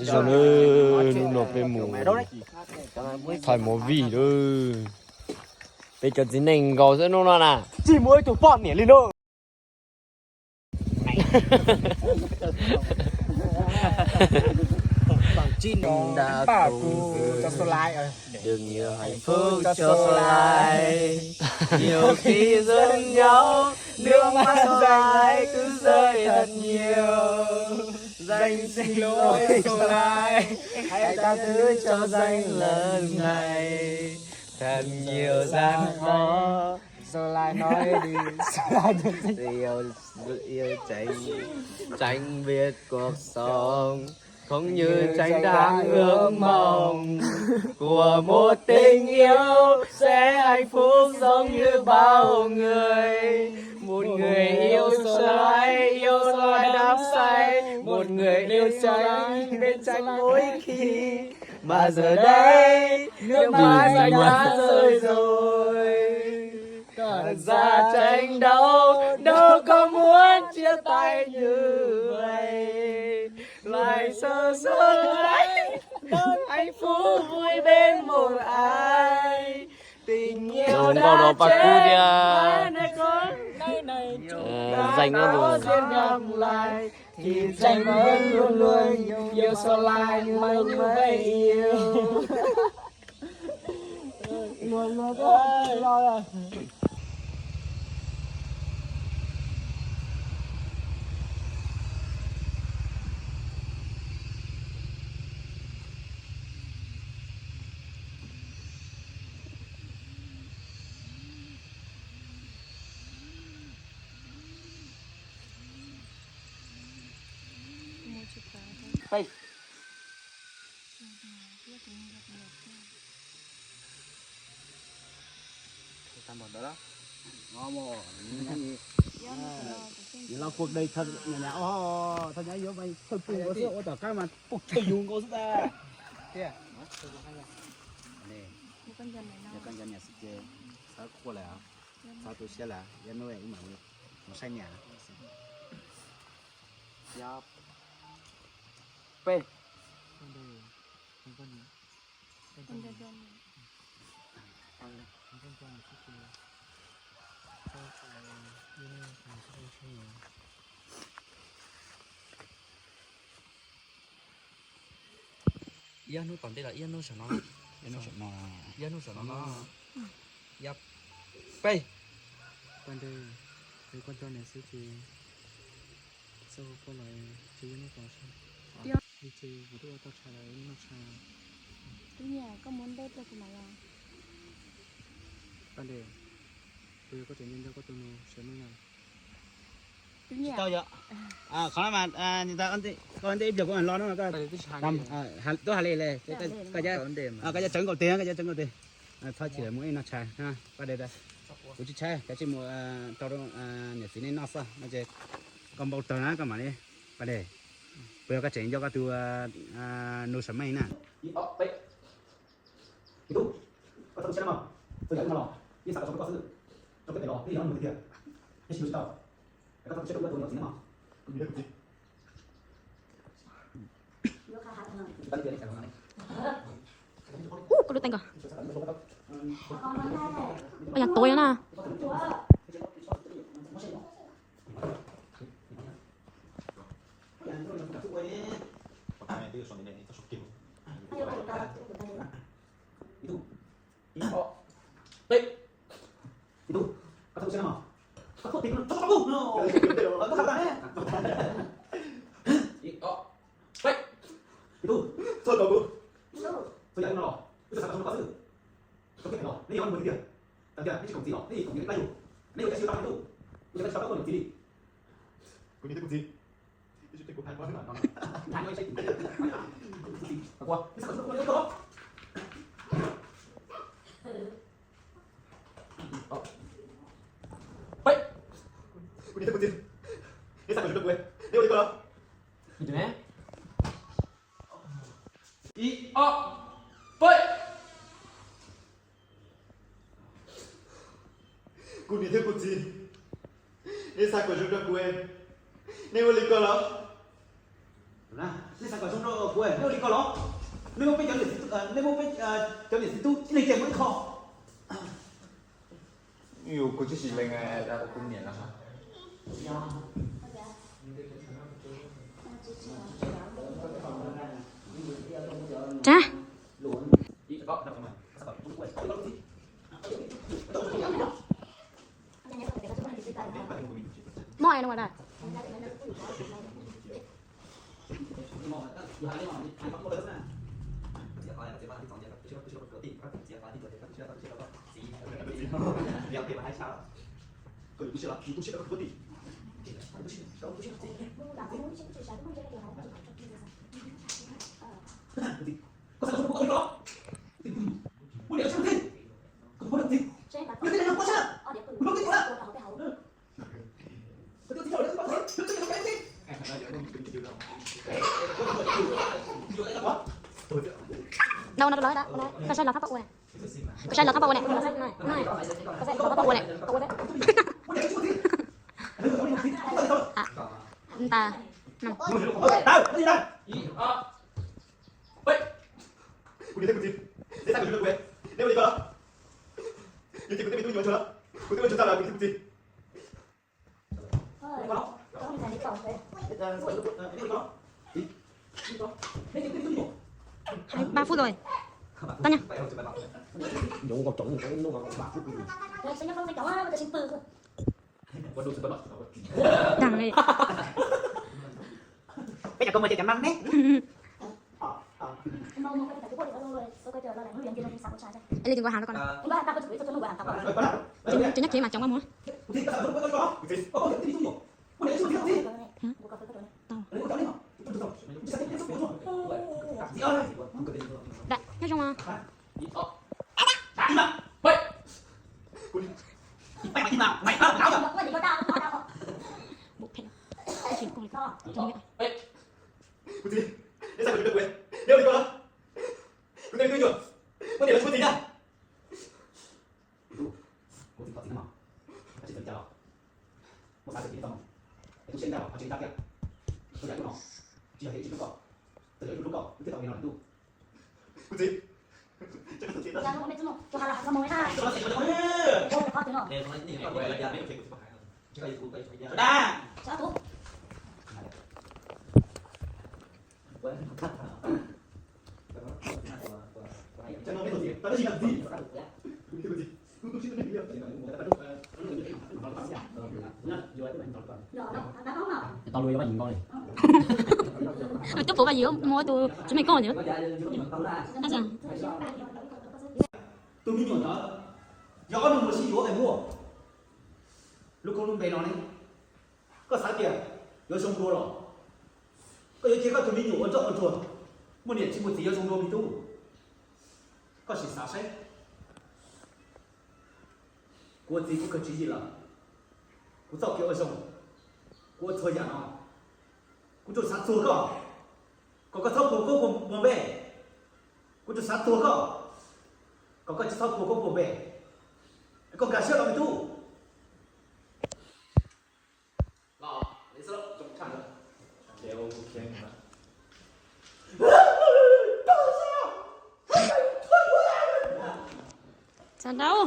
Zoo na, hnub no peb mus thaij movie lawm. Peb cov txiv neej nkaus xwb hnub no na. Tsis muaj ib tug poj niam li na. Đừng nhiều hạnh phúc cho Lai. Nhiều khi giận nhau, nước mắt Lai cứ rơi thật nhiều. Danh xin lỗi Lai, hãy tha thứ cho Danh lần này. Thật nhiều gian khó. Lai nói đi. Yêu, yêu tránh, tránh biết cuộc sống không như Tránh đang ước mong của một tình yêu sẽ hạnh phúc giống như bao người. Một người yêu Lai, yêu Lai đắm say, một người yêu Tránh bên Tránh mỗi khi. Mà giờ đây nước mắt Tránh đã rơi rồi. Cơn da Tránh đau, đâu có muốn chia tay như vậy. Lai sơ sơ hạnh phúc vui bên một ai. Tình yêu đã chết, mai này con Danh có duyên gặp lại. Thì Danh vẫn luôn luôn yêu Lai, Lai như vậy yêu. Nws los cuộc đời thật nhà nhà, o, thaum nyob yuav mas thawj pug nkaus xwb, ua tom qab mas pug thawj yus nkaus xwb tas. Nyob koj nco niam xwb ces txhob quaj lawm, txhob tu siab lawm, yog hnub wb mam mus saib niam. Yog peb. Ib hnub tom ntej los ib hnub saum no, ib hnub saum no, yog peb. Paj Nte, koj nco niam xwb ces txoj hauv paus los tsis yog nej tos seb. Li ces kuv twb ua tau tshais lawm, nej noj tshais. Tub Nyiam, koj muab npej rau kuv mam los. Paj Nte, puas yog koj tseem nco nco koj tus nus Sawv Meej na? Tsis tau yom. Qhov no mas koj ntej ib pliag kuv mam los no. Twb hais li, koj cov tsawv nkaus tiag, koj cov tsawv nkaus tiag. Txhob chim lawm, mus ib noj tshais. Paj Nte, kuv tsis tshaib, kav tsij mus rau niam txiv nej noj xwb no ces koj npau taws na koj mam li. Paj Nte, puas yog koj tseem nco koj tus nus Sawv Meej na? Ib tug, koj txhob tu siab na mog, txog yam li no los yeej xav kom zoo rau koj xwb. Rau peb pem los peb yuav mus tiag tiag, peb sib hlub tsis tau. Koj txhob tu siab rau koj tus niam txiv na mog. Ub, koj lub teeb ko. Oj, yog tuav na. Kuv niam thiab kuv txiv, nej xav kom zoo rau kuv, nej ua li ko los? Ib, ob, peb. Kuv niam thiab kuv txiv, nej xav kom zoo rau kuv, nej ua li ko los? Xav kom zoo rau kuv, nej ua li ko los? Nej muab peb cov niam txiv tub, nej muab peb cov niam txiv tub ib leeg cem muaj ib qho. Yus kuv tsis xis lees kuv niam no. Tsab. Moj ai no da. Đâu no lawm da, koj saib los thab pab ua nè. Koj saib los thab pab ua nè. Koj saib los thab pab ua nè. Koj ua thiab. Nta. Hai, ba phút rồi. Tắt nha. Dang li. Peb cov koj muaj cov cov mab ne. Ê, li tụi nqua hàng tao coi nè. Tụi, tụi nhóc kev mà chồng qua mùa. Tao. Đã, nhóc trong à. Bộ phim. Phim con này. Kuv txiv, neb xav kom kuv ua li ko los? Kuv twb nyuam, muaj niam los tsis muaj txiv na. Kuv txiv, kuv txiv no, tsis txawj li cas los, muaj xav txawj txiv tau, es tub siab ntag los ho tsis ntag tiag. Txhua yam no tsis yog hais tsis hlub koj, txawm yog ib tug hlub koj wb twb tau li no lawm ntuj. Kuv txiv, Tub puav vas yim muaj tus tsis meej koj ntag. Tus me nyuam ntawd yog ob tug mus sib yuav es muaj lub koob lub npe no ne. Koj xav tias yuav zoo dua los? Koj yuav cia koj tus me nyuam ua ntsoj ua ntsuag, muaj niam tsis muaj txiv yuav zoo dua me tub? Koj sim xav saib. Kuv ua txiv kuv kawg tswv yim lawm. Kuv txoj kev ua zoo, kuv ua txhua yam no, kuv tsuas xav txuag koj kom koj txhob puag koob puag npe. Kuv tsuas xav txuag koj kom koj tsis txhob puag koob puag npe. Koj nkag siab los me tub. Txav dau.